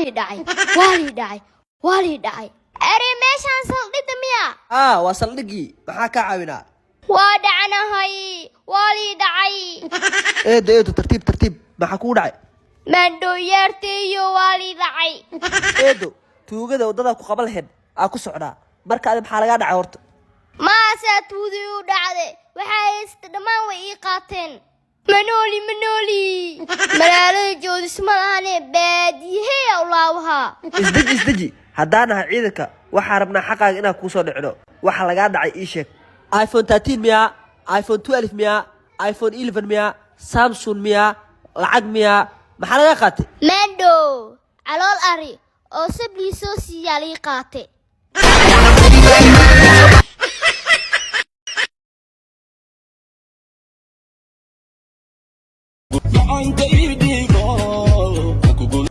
Lii dhacay, waa lii dhacay, waa lii dhacay. Ere, meeshaan saldhigga miya? Aa, waa saldhiggii. Maxaa kaa caawinaa? Waa dhacanahay, waa lii dhacay. Eedo, eedo, tartiib tartiib. Maxaa kugu dhacay? Maandhooyaarteeyo, waa lii dhacay. Eedo, tuugada waddada ku qaban lahayd aa ku socdaa. Marka adi maxaa lagaa dhacay horta? Maasaa tuudii u dhacday. Waxaa haysta dhammaan way ii qaateen. Manooli, manooli, magaalada joodis ma lahane, baadiyaheya ulaawahaa. Isdeji, isdeji. Haddaan nahay ciidanka, waxaa rabnaa xaqaaga inaan kuu soo dhicino. Waxa lagaa dhacay ii sheeg. iPhone 13 miyaa? iPhone 12 miyaa? iPhone 11 miyaa? Samsung miyaa? Lacag miyaa? Maxaa lagaa qaatay? Maandho, calool ari oo sablii soo siiyaa lii qaate.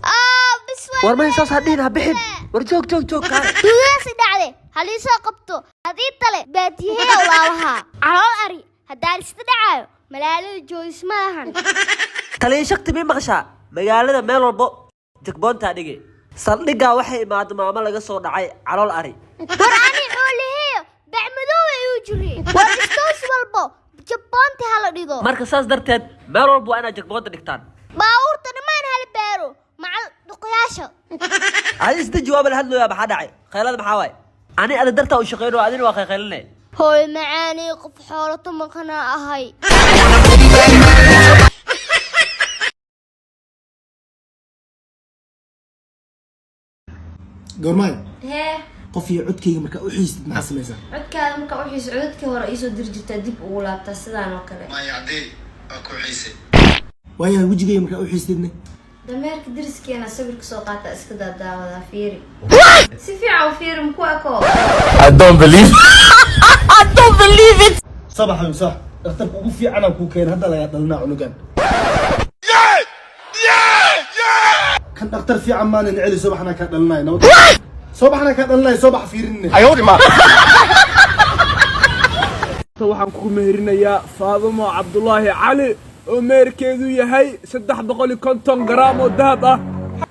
Aa, bis waa. War may, saas ha dhihin, ha bixin. War joog, joog, joog, kaale. Tuugadaasi dhacde halii soo qabto, haddii tale baadiyaheya ulaawahaa. Calool ari haddaan ista dhacaayo, malaalada joodis ma lahan. Taliya shakti, mii maqashaa? Magaalada meel walbo checkpoint-aa dhige. Saldhiggaa waxay imaado maamo laga soo dhacay calool ari. War ani xoolaheeyo bacmadoow ay u jireen. War istoos walbo checkpoint-i hala dhigo. Marka saas darteed meel walba waa inaad checkpoint-a dhigtaan. Baabuurta dhammaan hala baaro, macal duqyaasha. Adi isdeji, waaba la hadlooyaa. Maxaa dhacay? Khaylada maxaa waaye? Ani ada dartaa u shaqeyno, adina waa khaykayline. Hooy macaanay, qof xoolato maqanaa ahay. Goormaay? Hee. Qof iyo codkayga markaa u xiistid, maxaa samaysaa? Codkaada markaa u xiiso, codadkii hore iisoo diri jirtaa, dib ugu laabtaa sidaan oo kale. Maya cadey, waa ku xiisay. Waayahay, wejigayga markaa u xiistidne? Dameerka dariskeena sawirka soo qaata, iska daadaawadaa. Fiiri si fiican u fiiri, maku eko. I don't believe. I don't believe it. Sabax sax, dhakhtarka ugu fiicanaan kuu keenay. Hadda lagaa dhalinaa cunugan. Kan dhakhtar fiican maanan celi. Soo baxnaa, kaa dhalinaya nabad. Soo baxnaa, kaa dhalinaya. Soo bax, fiirinne. Waxaan ku meherinayaa Faadumo Cabdulaahi Cali oo meherkeedu yahay 350 garaam oo dahab ah.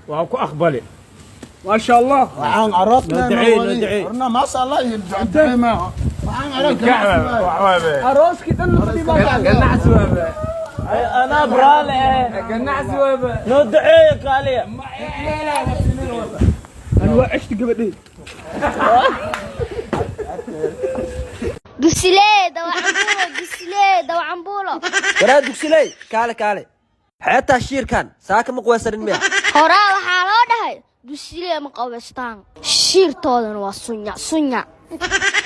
Waa ku aqbali. Maasha Allah. Waxaan aroosna. Noo duceey, noo duceey. Orna, maasha Allah iyo duceey ma waxaan aroosna. Arooskii dhan la fadhi. Ganacsi waabe. Anaa braale. Ganacsi waabe. Noo duceeyo, kaaliya. Ani waa ceshti gabadhay. Dusilee dawacambuulo, dusilee dawacambuulo. Waraa dugsiley, kaale, kaale. Xeetaa shiirkan saaka ma quweysanin miya? Horaa waxaa loo dhahay, dusilee ma qabaystaan, shiirtoodana waa sunya sunya.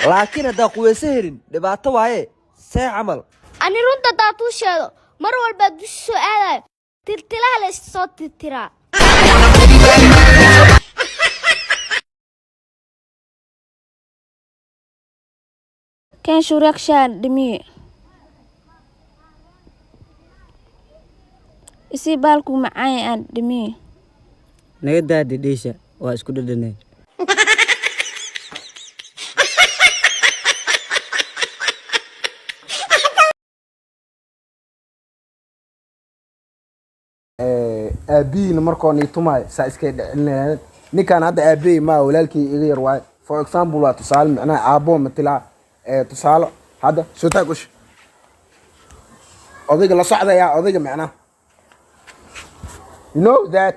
Laakiin haddaa quweyso helin, dhibaato waaye. See camal? Ani runta hadaa sheego, mar walbaa dusi soo aadayo, tirtilaha la is soo tirtiraa. Keen shuuriyakshaan dhimiye. Isii baalkuu macaan aan dhimiye. Naga daa dhidhiisha, waa isku dhadhanay. Aabihiina markoon ii tumaay saa iskay dhicinayaan. Ninkaan hadda aabahey maa, walaalkii iga yar waaye. For example, waa tusaale, micnaha aabbo matilaa. Tusaalo hadda soo taag usha odayga la socdayaa, odayga micnaha, you know that.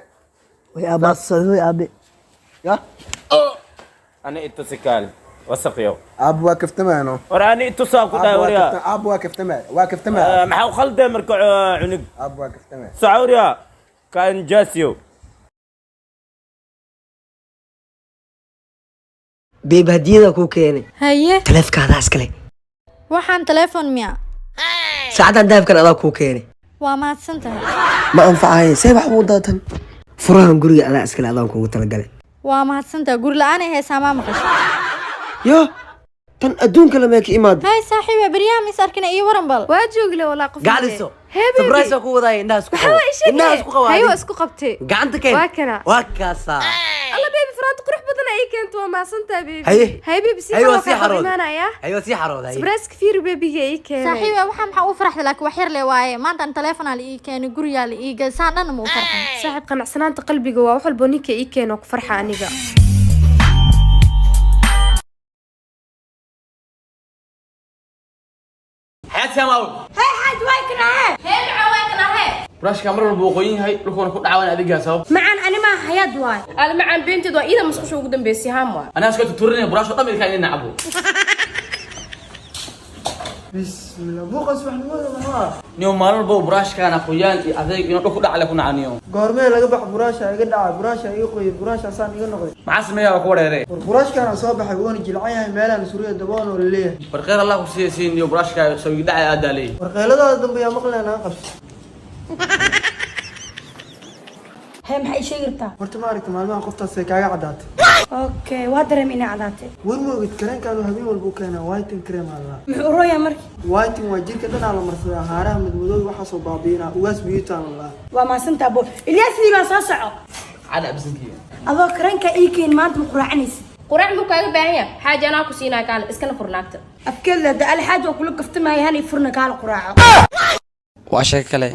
Way aabaadsaday, aabe. Ya. Ani itusi, kaal wasaqyo. Aabbo, waa kaftamayno. War ani itusaa ku dhahay, waryaa. Aabbo, waa kaftamay, waa kaftamay. Maxaa u khalday marka cunug? Aabbo, waa kaftamay. Sacawriya kaan jaasiyo. Babe, hadiyada kuu keenay. Haye. Taleefkaadaa iskale. Waxaan telefoon miya? Saacaddan dahabkan adaa kuu keenay. Waa mahadsan tahay. Ma anfacaye, see wax ugu daatan. Furahan guriga adaa iskale, adaan kuugu talagalay. Waa mahadsan tahay. Guri la-aan ay haysaa, maa maqasho? Yo, tan adduunka lamee ka imaada? Hay saaxiiba, beryaha mis arkina, ii waran bal. Waa joogle walaa qof. Gacliso. Hee baby. Surprise waa ku wadaaya. Indhaha isku Maxaa qabo. waa ii sheegay? Indhaha isku qabo. Haye, adiga. waa isku qabtay. Gacanta keen. Waa kana. Waa kaasaa. Alla baby, faraanti qurux badan ay keentay. Keenta, waa mahadsantahay, baby. Haye. Haye baby, si Haye, waa xaroo sii kaa xarooday. imaanaya. Haye, waa sii xarooday, haye. Surprise fiiri, babyga ii keenay. Saaxiibe, waxaa maxaa u farxday? Laakiin wax yar le waaye. Maanta an teleefonaa la ii keenay, gurigaa la ii galay, saan dhanna ma u farxin. Saaxiib, qanacsanaanta qalbiga waa wax walbo ninka ii keeno ku farxa aniga. Xayaat Samaw. Hey xaaj, way kanahe. Hey maca, way kanahe. Buraashka mar walba wuu qoyan yahay, dhulkuuna ku dhacaan adigaa sabab. Macaan, ani maa Xayaad waay. Aad macaan, beenteed waa iyada musqusha ugu dambeysay haam waa. Anaa iska tuturinaya buraashka dhan ilkaa inay nacabo. Bismillah, buuqa subaxnimada maxaa? Niyo, maalin walba buraashkaana qoyaan iyo adeeg inuu dhulku dhacale ku nacaniyo. Goormee laga bax? Buraasha iga dhaca, buraasha iga qoyay, buraashaasaan iga noqday. Maxaa sameeyaa? Waa ku wareere. War buraashkaana soo baxay, wuuna jilcan yahay, meelaan suriya daboon oo laleeyahay. War khayr Allah ku siiya siin niyo, buraashka soo iga dhacay aad daalay. War qeyladaada dambe yaa maqlayn aan qabso. Hee, maxay ii sheegi rabtaa? Horta ma aragta maalmaha qoftaas ay kaaga caddaatay? Okay, waa dareem inay caddaatay. War ma ogid kareenkaanu habeen walba u keenaa whitening cream aa lalaa. Muxuu urooyaa marka? Whitening waa jirka dhanaa la marsadaa, haaraha madmadoow waxaasoo baabi'inaa, ugaas beauty-aan lalaa. Waa mahadsantaa bo. Ilyaas baa soo soco. Cada absankiya. Adoo kareenka ii keen maanta ma quraacanaysid? Quraac muu kaaga baahan yahay? Xaaji, anaa ku siinaa, kaale iskana furnaagta. Afkeed leh da alxaaj oo kula kaftamaya, hanay furna, kaala quraaco. Waa sheeko kale.